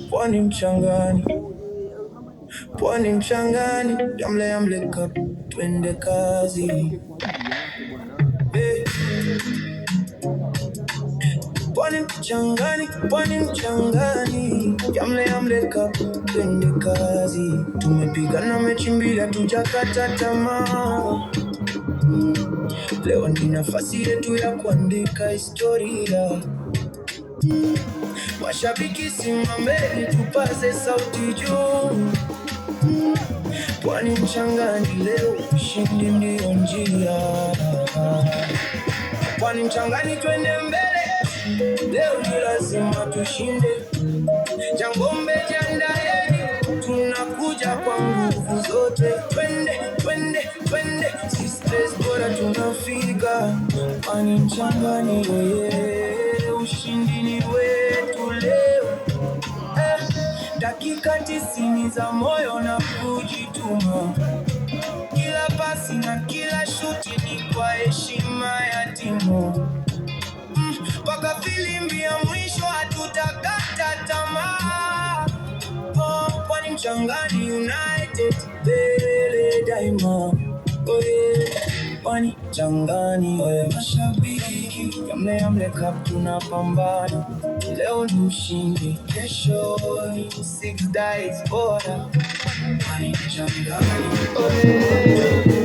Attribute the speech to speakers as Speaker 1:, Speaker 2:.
Speaker 1: Pwani mchangani, pwani mchangani, yamle yamle cup, twende kazi. Eh, Pwani mchangani, pwani mchangani, yamle yamle cup, twende kazi. Tumepigana mechi mbili hatujakata tamaa. Leo ni nafasi yetu ya kuandika historia. Mashabiki simameni, tupaze sauti juu. Pwani mchangani leo, ushindi ndio njia. Pwani mchangani, twende mbele, leo ni lazima tushinde. Jangombe jiandaeni, tunakuja kwa nguvu zote. Twende, twende, twende, sisters bora tunafika. Pwani mchangani, oye, ushindi ni wetu leo. Eh, dakika 90 za moyo na kujituma, kila pasi na kila shuti ni kwa heshima ya timu. Mpaka filimbi ya mwisho hatutakata tamaa. Oh, Pwani Mchangani United mbele daima. Oh yeah. Pwani Mchangani oye, mashabiki yamle yamle cup tunapambana. Leo ni ushindi, kesho ni six days bora. Pwani Mchangani oye.